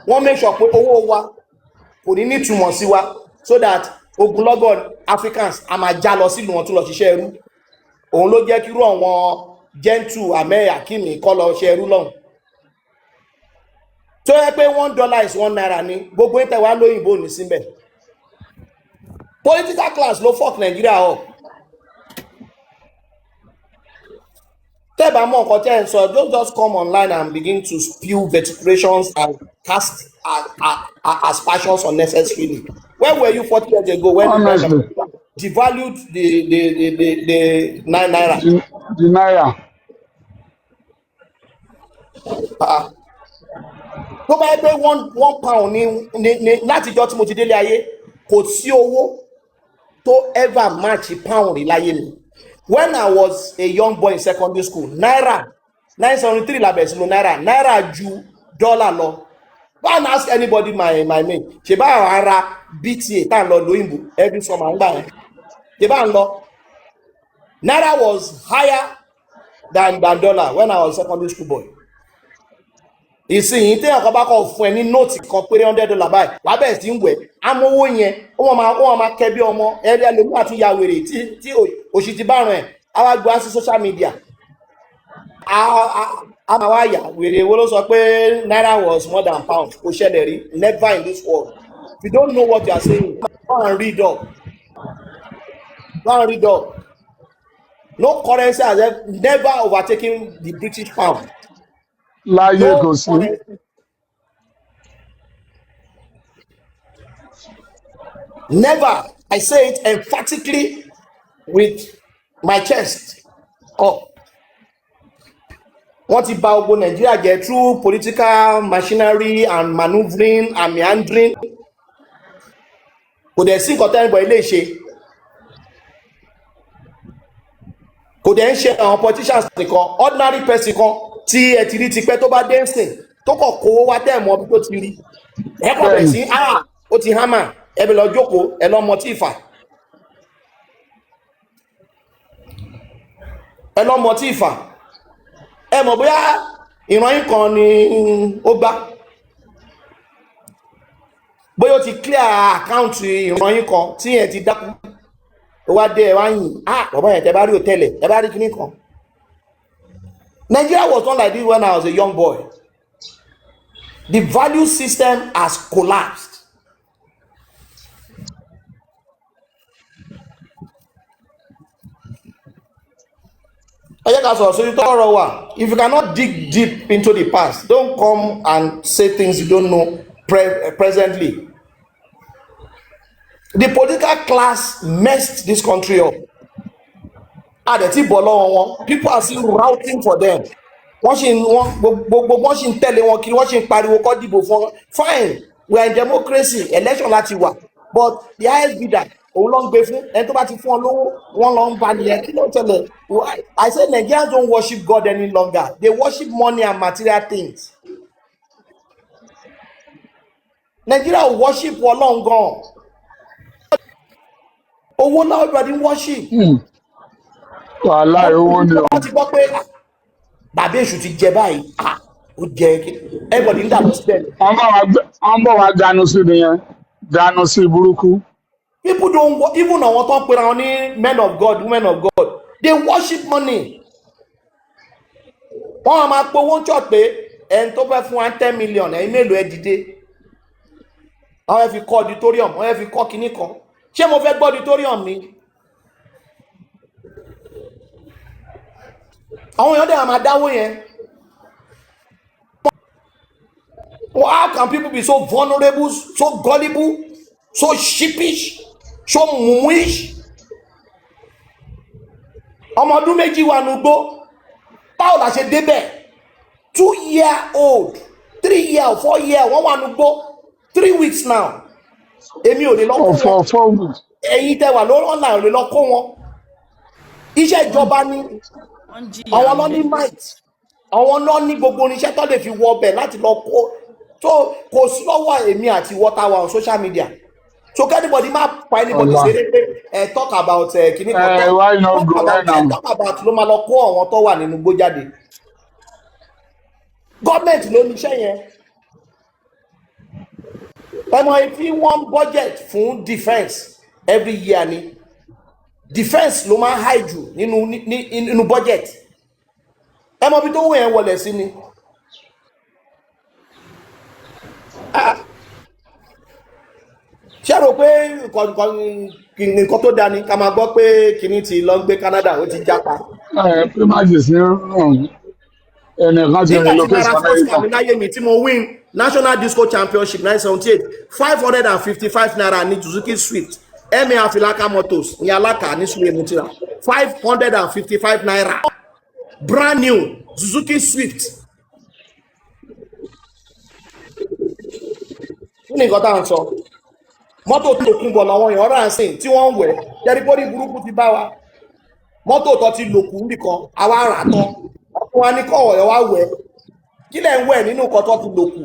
Wọ́n make sure pé owó wa kò ní nítumọ̀ sí wa, so that ogunlọ́gọ̀ Africans a máa já lọ sílùú wọn tún lọ ṣiṣẹ́ ẹrú. Òun ló jẹ́ kírú àwọn Gentle Ahmed Hakimi kọ́ lọ ṣe ẹrú lọ́hùn. Tó yẹ pé $1 is ₦1 ni, gbogbo yín tẹ̀ wá lóyìnbó ní síbẹ̀. Political class ló fuck Nigeria up. Tẹ́ bá mọ̀ nǹkan tẹ́ ẹ̀ ń sọ, don't just come online and begin to spew vituperations and cast aspersions unnecessarily. Where were you 40 years ago when Honestly, devalued the nine naira? The naira. Ah, tó bá yẹ pé £1 ní látijọ́ tí mo ti délé ayé, kò sí owó tó ever match pound rí láyé mi. When I was a young boy in secondary school, naira, 973 la bẹ̀rẹ̀ sí lo naira. Naira ju dọ́là lọ. Go and ask anybody, my mate. Ṣe bá àwọn ará BTA tá à ń lọ lóyìnbó every summer ń gbà yẹn, ṣe bá ń lọ, naira was higher than dollar when I was secondary school boy. Ìsinyìí, téèyàn kan bá kọ fún ẹ ní note kan péré, $100 báyìí, wàá bẹ̀rẹ̀ sí ń wẹ̀ amówó yẹn, ó wọ́n máa kẹ́ bí ọmọ ẹ̀rí ẹlòmíì àti ya wèrè tí òṣì ti bá ràn ẹ̀, á wá gbé wá sí social media, á máa wá yà wèrè. Wo ló sọ pé naira was more than pound? Kò ṣẹlẹ̀ rí, never in this world. If you don't know what you are saying, go and read up, go and read up. No currency has never overtaken the British pound. Láyé, No kò sí. currency. Never. I say it emphatically with my chest up. Wọ́n ti bà gbogbo Nàìjíríà jẹ́ through political machinery and manoeuvring and meandering. Kò dẹ̀ sí nǹkan tẹ́lẹ̀ ilé ṣe. Kò dẹ̀ ń ṣe àwọn politicians nìkan, ordinary person kan tí ẹ ti rí tipẹ́, tó bá dé ń sìn, tó kọ̀ kówó wá tẹ̀ mọ́ bí tó ti rí. Ẹ kọ̀ bẹ̀ sí, ah, ó ti hámà, ẹ bẹ̀ lọ jókòó, ẹ lọ mọ tí ì fà. Ẹ lọ mọ tí ì fà. Ẹ mọ̀ bóyá ìran yín kan ni ó gbá, bóyá ó ti clear account ìran yín kan tí yẹn ti dákú, ó wá dé, ẹ wá yìn, ah, bàbá yẹn, tẹ bá rí hòtẹ́ẹ̀lì, ẹ bá rí kíní kan. Nigeria was not like this when I was a young boy. The value system has collapsed. Ẹ jẹ́ ká sọ̀rọ̀ sórí tọ́rọ̀ wà. If you cannot dig deep into the past, don't come and say things you don't know presently. The political class messed this country up. Àdẹ̀tí bọ̀ lọ́wọ́ wọn. People are still routing for them. Wọ́n sì ń wọ́n gbogbo, wọ́n sì ń tẹ̀lé wọn kiri, wọ́n sì ń pariwo kọ́ dìbò fún wọn. Fine, we are in democracy, election láti wà, but the highest bidder òun ló ń gbé fún ẹni tó bá ti fún ọ lówó, wọ́n lọ ń ba nìyẹn. Kí ló ń tẹ̀lé? I say Nigerians don't worship God any longer. They worship money and material things. Nigeria ò worship Ọlọ́run gan. Owó náà everybody worship. Wàhálà owó ni o. Wọ́n ti gbọ́ pé, ah, bàbá èṣù ti jẹ báyìí, ah, ó jẹ, everybody ń dà lọ síbẹ̀. Wọ́n bá wa ganu sí nìyẹn, ganu sí burúkú. People don't even àwọn tó ń pera wọn ní men of God, women of God, they worship money. Wọ́n á máa powó ń church pé ẹni tó fẹ́ fún wa 10 million, ẹ̀yin mélòó, ẹ dìde. Wọ́n fẹ́ fi kọ́ auditorium, wọ́n fẹ́ fi kọ́ kinní kan. Ṣé mo fẹ́ gbọ́ auditorium ni? Àwọn èèyàn dẹ̀ máa dáwó yẹn. How can people be so vulnerable, so gullible, so sheepish, so mumuish? Ọmọ ọdún 2 wà nùgbó, báwo la ṣe débẹ̀? 2 year old, 3 year, 4 year, wọ́n wà nùgbó 3 weeks now. Èmi ò lè lọ kó for wọn. 4 weeks. Ẹ̀yin tẹ́ wà lórí online ò lè lọ kó wọn. Iṣẹ́ ìjọba ní Wọ́n ń jìyà àwọn lọ ńbẹ̀. Ní might, àwọn lọ ní gbogbo oníṣẹ́ tó lè fi wọ ọbẹ̀ láti lọ kó tó kò sí lọ́wọ́ èmi àti water wa on social media. So anybody má pa anybody Ọlá. ṣeré pé ẹ talk about ẹ kìíní kan. Ẹ talk why no talk go about right ẹ now? Talk about ló máa lọ kó àwọn tó wà nínú igbó jáde. Gọ́ọ̀mẹ̀ntì ló ní iṣẹ́ yẹn. Ẹ mọ tí wọ́n budget fún defence every year ni. Defence ló máa ń high jù nínú nínú budget. Ẹ mọ ibi tó wọ̀ yẹn wọlé sí ni. Ṣé rò pé nǹkan tó dáa ni ká máa gbọ́ pé kinní ti lọ ń gbé Canada, ó ti jápa? Ẹ pé má jì sí ẹnìkan ti Nígbà tí relocate mara sí first Amẹ́ríkà. car mi láyé mi tí mo win National Disco Championship 1978, ₦555 ní Suzuki Swift, ma Afilaka Motors ní Alákà ní Sule Mutira, ₦555, brand new Suzuki Swift. Kí ni nǹkan tá à ń sọ? Mọ́tò tó kún bọ̀ làwọn èèyàn rà ń sìn tí wọ́n ń wẹ̀ jẹ́rìbórí burúkú ti bá wa. Mọ́tò tó ti lòkù nìkan àwa rà tán, ọkùnrin wa ní kọ̀wọ̀ ẹ̀ wá wẹ̀. Kí lẹ̀ ń wẹ̀ nínú nǹkan tó ti lòkù?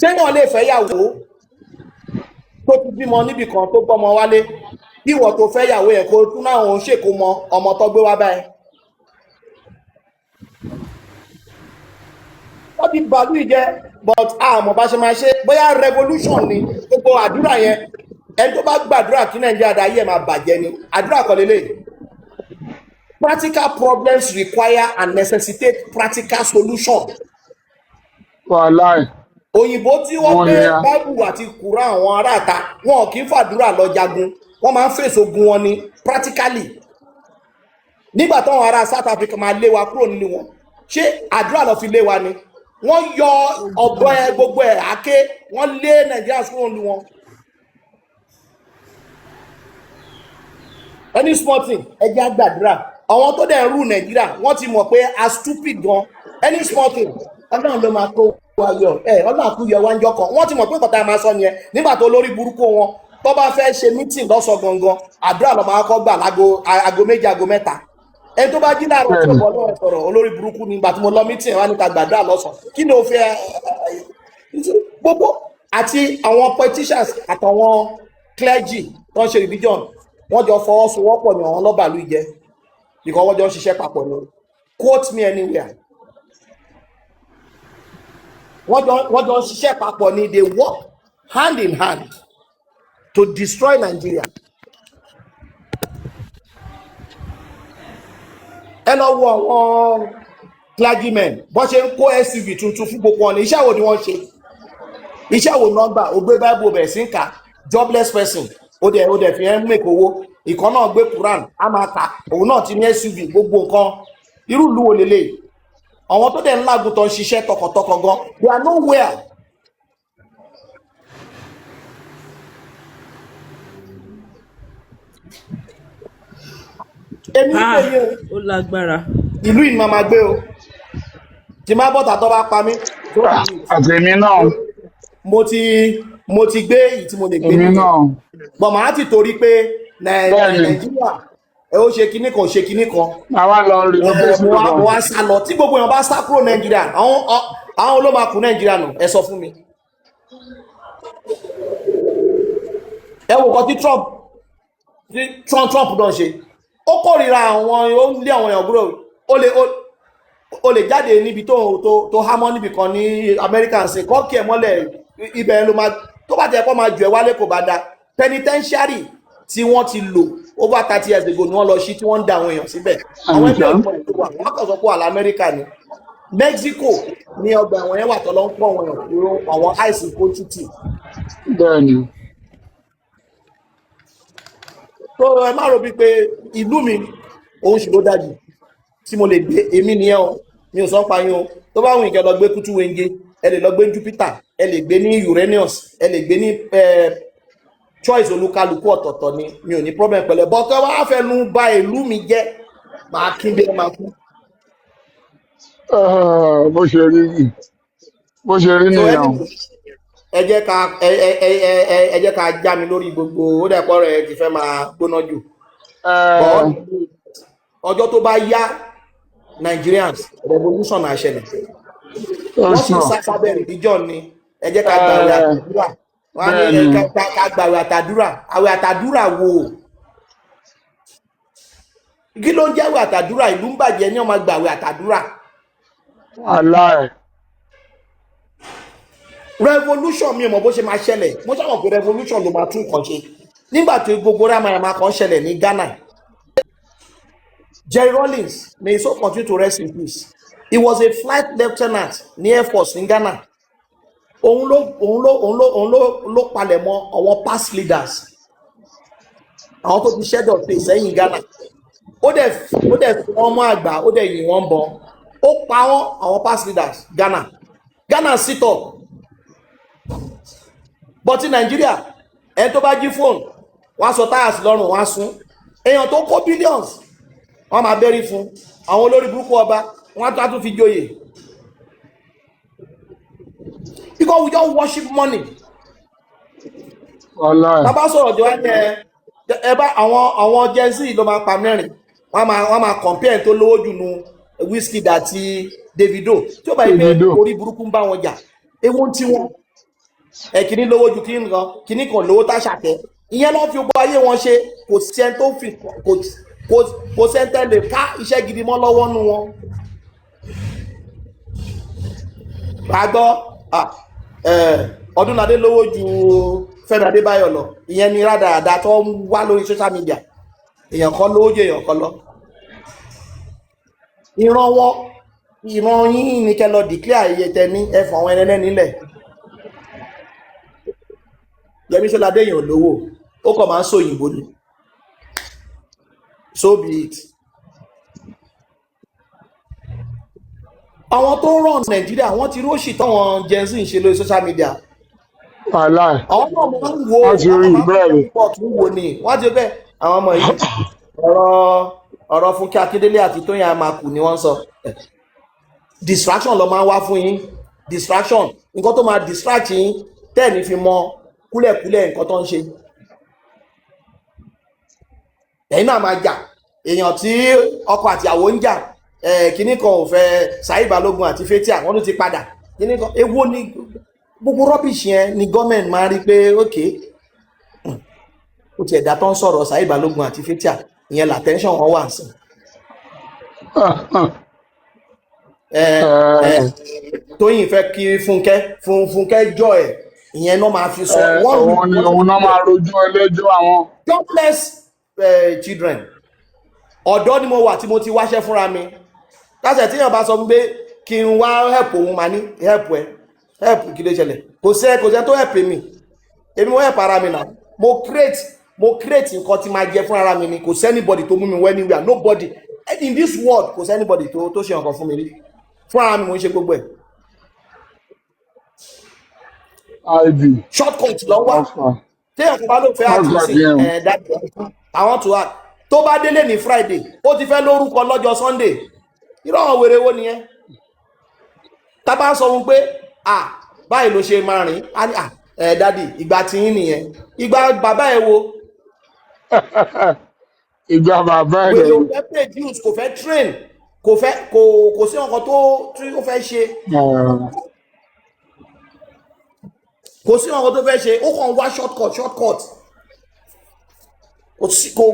Téèyàn lè fẹ́ yàwó tó ti bímọ níbì kan, tó gbọ́mọ wálé, kí ìwọ tó fẹ́ yàwó yẹn kó tún náà òun ṣèkó mọ ọmọ tó gbé wá báyìí. Wọ́n ti bàálù yìí jẹ́, but àmọ́ bá ṣe máa ṣe, bóyá revolution ni gbogbo àdúrà yẹn. Ẹni tó bá gbàdúrà kí Nàìjíríà dá, ayé ẹ̀ máa bàjẹ́ ni. Àdúrà kọ́ lélẹ̀. Practical problems require and necessitate practical solution. Wàláì. Òyìnbó tí wọ́n Wọ́n gbé ní a. Báìbù àti Kùrán, àwọn aráàta wọn kì í fàdúrà lọ jagun, wọ́n máa ń fèsì ogun wọn ni practically. Nígbà táwọn ará South Africa máa lé wa kúrò nínú wọn, ṣé àdúrà lọ fi lé wa ni? Wọ́n yọ ọ̀bọ ẹ, gbogbo ẹ̀ àáké, wọ́n lé Nàìjíríà kúrò nínú wọn. Any small thing, ẹ jẹ́ á gbàdúrà. Àwọn tó dẹ̀ ń rú Nàìjíríà, wọ́n ti mọ̀ pé a stupid gan. Any small thing, Ọlọ́run ló máa kó wa yọ ẹ, Ọlọ́run àkú yọ wá ń jọ kan. Wọ́n ti mọ̀ pé nǹkan tá a máa sọ nìyẹn. Nígbà tó lórí burúkú wọn tó bá fẹ́ ṣe meeting lọ́sọ̀ gangan, àdúrà ló máa kọ́ gbà lágo aago 2, aago 3. Ẹni tó bá jí láàárọ̀ tí ọ̀bọ Ọlọ́run sọ̀rọ̀, olórí burúkú ni. Ìgbà tí mo lọ meeting wá níta gbàdúrà lọ́sàn, kí ni o fẹ́ gbogbo? Àti àwọn politicians àtàwọn clergy tó ń ṣe religion, wọ́n jọ fọwọ́sowọ́pọ̀ ní àwọn lọ́bàlú ìjẹ́, because wọ́n jọ ń ṣiṣẹ́ papọ̀ ní. Quote me anywhere. Wọ́n jọ ń ṣiṣẹ́ papọ̀ ní. They work hand in hand to destroy Nigeria. Ẹ lọ wo àwọn clergymen bọ́n ṣe ń kó SUV tuntun fún gbogbo ọ̀nà. Iṣẹ́ wo ni wọ́n ṣe? Iṣẹ́ wo náà gbà? Ó gbé Bible bẹ̀rẹ̀ sí ń kà, jobless person. Ó dẹ̀ fi ẹ́ ń make owó. Ìkan náà gbé Quran, á máa kà, òun náà ti ní SUV, gbogbo nǹkan. Irú ìlú wo lélẹ̀? Àwọn tó dẹ̀ ń lágùn tó ń ṣiṣẹ́ tọkàntọkàn gan, they are nowhere. Èmi ń Ah, pè yín o. Ó lágbára. Ìlú yìí ni màá máa gbé o. Tí má bọ́tà tó bá pa mí, so be it. Àtẹ̀mí náà. Mo ti gbé èyí tí mo lè gbé Èmi nìyẹn náà. Bọ̀ màá ti torí pé Bẹ́ẹ̀ni. Nàìjíríà ẹ ó ṣe kinní kan, ṣe kinní kan. Àwa lọ relocate. Mo wá sá lọ. Tí gbogbo èèyàn bá sá kúrò Nàìjíríà, àwọn ló máa kú Nàìjíríà nù. Ẹ sọ fún mi. Ẹ wo nǹkan tí Trump náà ṣe. Ó kórìíra àwọn, ó ń lé àwọn èèyàn kúrò. Ó lè jáde níbi tó hámọ́ níbi kan ní Amẹ́ríkà ń sìn kọ́ kí ẹ mọ́lẹ̀, ibẹ̀ ló máa tó bá tẹ̀ kọ́ máa jù ẹ wálé, kò bá da. Penitentiary tí wọ́n ti lò over 30 years ago ni wọ́n lọ sí, tí wọ́n ń da àwọn èèyàn síbẹ̀. Àwọn ẹgbẹ́ ìmọ̀ ètò wà, wọ́n kàn sọ pé wà lamẹ́ríkà ni. Mexico ní ọgbà ẹ̀wọ̀n yẹn wà tó lọ ń pọ̀ àwọn èèyàn kúrò, àwọn ICE kó títì. Bẹ́ẹ̀ni. Tó ẹ má rò bíi pé ìlú mi òun sì ló dájú tí mo lè gbé. Èmi nìyẹn o, mi ò sọ pa yín o. Tó bá wù yín kẹ́ lọ gbé kútú wenge, ẹ lè lọ gbé Jupiter, ẹ lè gbé ní Uranus, ẹ lè gbé ní choice olúkálukú ọ̀tọ̀ọ̀tọ̀ ni. Mi ò ní problem pẹ̀lẹ́ bọ́ kẹ́ wàá fẹnu ba ìlú mi jẹ́, máa kí bí ẹ máa kú. Ah, bó ṣe rí ni, bó ṣe rí So nìyẹn o. anyway, ẹ jẹ́ ká ẹ ẹ ẹ ẹ ẹ ẹ jẹ́ ká já mi lórí gbogbo. Ó dẹ̀ pọ̀ rẹ̀ ti fẹ́ máa gbóná jù. But ọjọ́ tó bá yá, Nigerians, revolution á ṣẹlẹ̀. Ó Wọ́n sì sàn. sá sábẹ́ religion ni. Ẹ jẹ́ ká gbàwé àtàdúrà. Wọ́n á ní ẹ ká gbàwé àtàdúrà. Àwẹ̀ àtàdúrà wo? Kí ló ń jẹ́ àwẹ̀ àtàdúrà? Ìlú ń bàjẹ́ ní ọmọ gbàwé àtàdúrà. Aláì. Revolution, mi ò mọ̀ bó ṣe máa ṣẹlẹ̀. Mo ṣàmọ̀ pé revolution ló máa tún nǹkan ṣe. Nígbà tí gbogbo ramayama kan ṣẹlẹ̀ ní Ghana, Jerry Rawlings, may he so continue to rest in peace, he was a flight lieutenant ní Air Force ní Ghana. Òun ló palẹ̀ mọ́ àwọn past leaders, àwọn tó ti ṣẹ́dọ̀ pé sẹ́yìn Ghana. Ó dẹ̀ fi wọ́n mọ́ àgbà, ó dẹ̀ yìn wọ́n bọ̀, ó pa wọ́n. Àwọn past leaders Ghana, Ghana sit up. But in Nàìjíríà, ẹni tó bá jí fóònù, wọ́n á sọ táyà sí lọ́rùn, wọ́n á sún. Èèyàn tó kó billions, wọ́n máa bẹ́rí fún àwọn olórí burúkú ọba, wọ́n á tún fi joyè, because we don't worship money. Wàláì. Bàbá sọ̀rọ̀ jọ wá ní ẹ bá àwọn Gen Z ló máa pa mẹ́rin, wọ́n máa compare tó lówó jù nu Wizkid àti Davido, tí ó bá yẹ pé Davido. orí burúkú ń bá wọn jà. Ewu tí wọn ẹ kìíní lówó ju kìíní kan, kìíní kan lówó táṣàkẹ́. Ìyẹn ló ń fi gbogbo ayé wọn ṣe. Kò sí ẹni tó fi kò sí ẹni tẹ́ lè ká iṣẹ́ gidi mọ́ lọ́wọ́ nu wọn. Gbàgbọ́ Ọdúnladé lówó ju Fẹ́mi Adébáyọ̀ lọ. Ìyẹn ni rádaràda tó ń wá lórí social media. Èèyàn kan lówó ju èèyàn kan lọ. Ìran wọn, ìran yín ni kẹ́ lọ declare iye tẹ ní ẹ fún àwọn ẹlẹ́ni nílẹ̀. Yẹmí Sọládé, èèyàn lówó, ó kàn máa ń sọ òyìnbó ni. So be it. Àwọn tó ń ràn Nàìjíríà, wọ́n ti róṣì táwọn Gen Z ń ṣe lórí social media. Wàláì. Àwọn náà máa ń wo Wọ́n ti wọ́n rí máa ń bẹ́ẹ̀ ni. pọ̀ tún wo ni wọ́n ti bẹ́ẹ̀. Àwọn ọmọ yìí, ọ̀rọ̀ Fúnkẹ́ Akíndélé àti Tóyìn Àmàkù ni wọ́n ń sọ. Distraction ló máa ń wá fún yín. Distraction, nǹkan tó máa distract yín tẹ́ẹ̀ ní fi mọ kúlẹ̀kúlẹ̀ nǹkan tó ń ṣe. Ẹ̀yin náà máa jà. Èèyàn tí ọkọ àti ìyàwó ń jà, kinní kan ò fẹ́ Saheed Balogun àti Fathia, wọ́n tún ti padà kinní kan. Èwo ni gbogbo rubbish yẹn ni gọ́ọ̀mẹ̀ntì máa rí pé ok, ó ti ẹ̀dá tó ń sọ̀rọ̀ Saheed Balogun àti Fathia, ìyẹn l'attention wọn wà sí. Tóyìn fẹ́ kí Fúnkẹ́ fún Fúnkẹ́ jọ ẹ̀, ìyẹn náà máa fi sọ wọ́n Òun ni òun náà máa rojọ́ ẹlẹ́jọ́ àwọn. Jobless children. Ọ̀dọ́ ni mo wà tí mo ti wáṣẹ́ fúnra mi. Láṣẹ tí èèyàn bá sọ fún pé kí n wá help òun, máa ní help ẹ, help kí ló ṣẹlẹ̀? Kò sẹ́ tó help mi. Èmi mo help ara mi náà. Mo create nǹkan tí máa jẹ fún ara mi ni. Kò sí anybody tó mú mi wẹ́ anywhere. Nobody in this world, kò sí anybody tó ṣe nǹkan fún mi rí. Fún ara mi mo ń ṣe gbogbo ẹ̀. Id Shortcut lọ wá. Ọfà. Téèyàn kan bá ló fẹ́ Wọ́n àti sí gbàgbé ẹ̀wọ̀n. Ẹ̀ dájú, I want to act, tó bá délé ní Friday, ó ti fẹ́ lórúkọ lọ́jọ́ Sunday. Irú àwọn wèrè wo nìyẹn? Tá bá ń sọ fún pé à báyìí ló ṣe máa rìn á ní à ẹ̀ daddy, ìgbà tí yín nìyẹn. Ìgbà bàbá ẹ̀ wo? Ìgbà bàbá ẹ̀ Wèrè ò lẹ́nu. fẹ́ pay dues, kò fẹ́ train, kò fẹ́ kò sí nǹkan tó tí ó fẹ́ ṣe. Kò sí nǹkan tó fẹ́ ṣe. Ó kàn wá shortcut, shortcut. Kò sí kò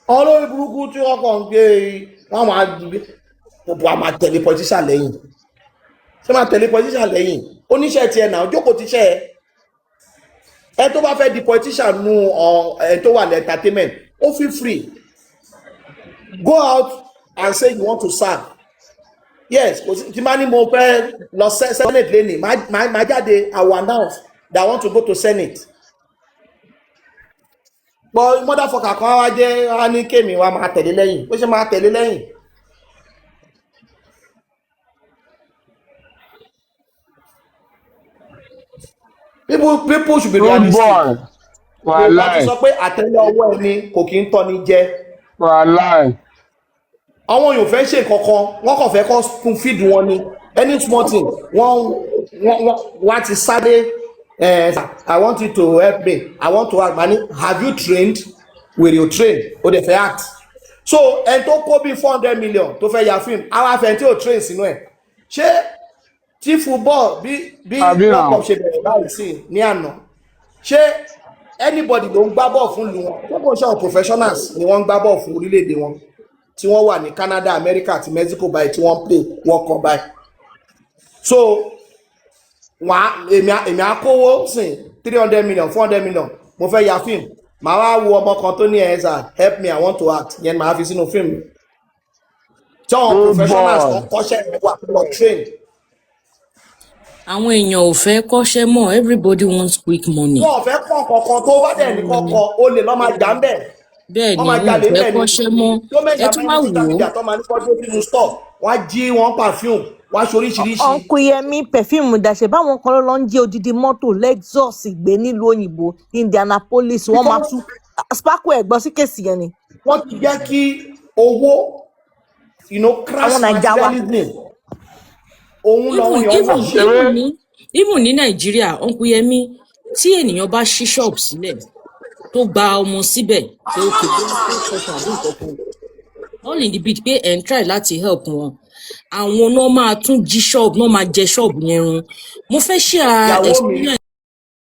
olórí burúkú tí wọ́n kàn ń gbé, wọ́n máa gbé gbogbo a máa tẹ̀lé politician lẹ́yìn. Ṣé máa tẹ̀lé politician lẹ́yìn? Oníṣẹ́ tiẹ̀ náà jókòó ti ṣẹ́ ẹ. Ẹ tó bá fẹ́ di politician nu ọ, ẹ tó wà ní entertainment, ó feel free. Go out and say you want to serve. Yes, kò sí tí máa ní mo fẹ́ lọ senate lẹ́nìí, máa jáde. I will announce that I want to go to senate. But motherfucker kan wá jẹ́ wá ní kémi wá máa tẹ̀lé lẹ́yìn. Bó ṣe máa tẹ̀lé lẹ́yìn? People should be Rude realistic. boy. Yorùbá ti Wàláì. sọ pé àtẹ́lẹ̀ ọwọ́ ẹni kò kí ń tọ́ni jẹ. Wàláì. Àwọn èèyàn fẹ́ ṣe nǹkan kan, wọ́n kàn fẹ́ kọ́ spoon feed wọn ni. Any small thing, wọ́n á ti sáré. I want you to help me, I want to act. Mani, have you trained? Will you train? O dẹ̀ fẹ́ act. So ẹni tó kó bíi 400 million tó fẹ́ ya fíìmù, àwọn afẹ́ tí ò train sínú ẹ̀. Ṣé tí football bí Àbí World náà. Cup ṣe bẹ̀rẹ̀ báyìí sí ní àná, ṣé anybody ló ń gbá bọ́ọ̀ fún lu wọn? Ṣé kò ń ṣe àwọn professionals ni wọ́n ń gbá bọ́ọ̀ fún orílẹ̀-èdè wọn tí wọ́n wà ní Canada, America àti Mexico báyìí tí wọ́n ń play World Cup báyìí? So wà èmi á kówó sìn, 300 million, 400 million, mo fẹ́ ya fíìmù. Màá wá wo ọmọ kan tó ní, "Ẹ sà, help me, I want to act." Yẹn màá fi sínú fíìmù tí àwọn Good professionals boy. kan kọ́ṣẹ́ yẹn wà lọ train. Àwọn èèyàn ò fẹ́ kọ́ṣẹ́ mọ́. Everybody wants quick money. Wọn ò fẹ́ kọ́ kankan. Tó bá dẹ̀ ní kọ́kọ́, ó lè lọ́ máa jà ń bẹ̀. Bẹ́ẹ̀ Wọ́n ni, máa wọn ò jalè fẹ́ bẹ́ẹ̀ ni. kọ́ṣẹ́ mọ́. Tó mẹ́ta Ẹ tún máa wá ní social wò ó. media tó máa ní kọ́jú sínú store, wọ́n á jí wọn perfume, wọ́n á ṣe oríṣiríṣi. Uncle Yẹmi, perfume dàṣẹ báwọn kan ló lọ ń jí odidi mọ́tò Lexus gbé nílùú òyìnbó, Indianapolis. Wọ́n máa Because tú sparkle ẹ̀gbọ́n sí case yẹn ni. Wọ́n ti jẹ́ kí owó crash Àwọn Naija wa. materialism òun làwọn Even èèyàn even wọ̀ ṣe. Ṣeré. Even ní Nàìjíríà, Uncle Yẹmi, tí ènìyàn bá ṣí shop sílẹ̀, tó gba ọmọ síbẹ̀ pé okay, bóyá fẹ́ kọ́ṣẹ́ àbí nǹkan kan, all in the bid pé ẹ̀ ń try láti help wọn, àwọn náà máa tún jí shop náà, máa jẹ shop yẹn run. Mo fẹ́ share Ìyàwó mi experience.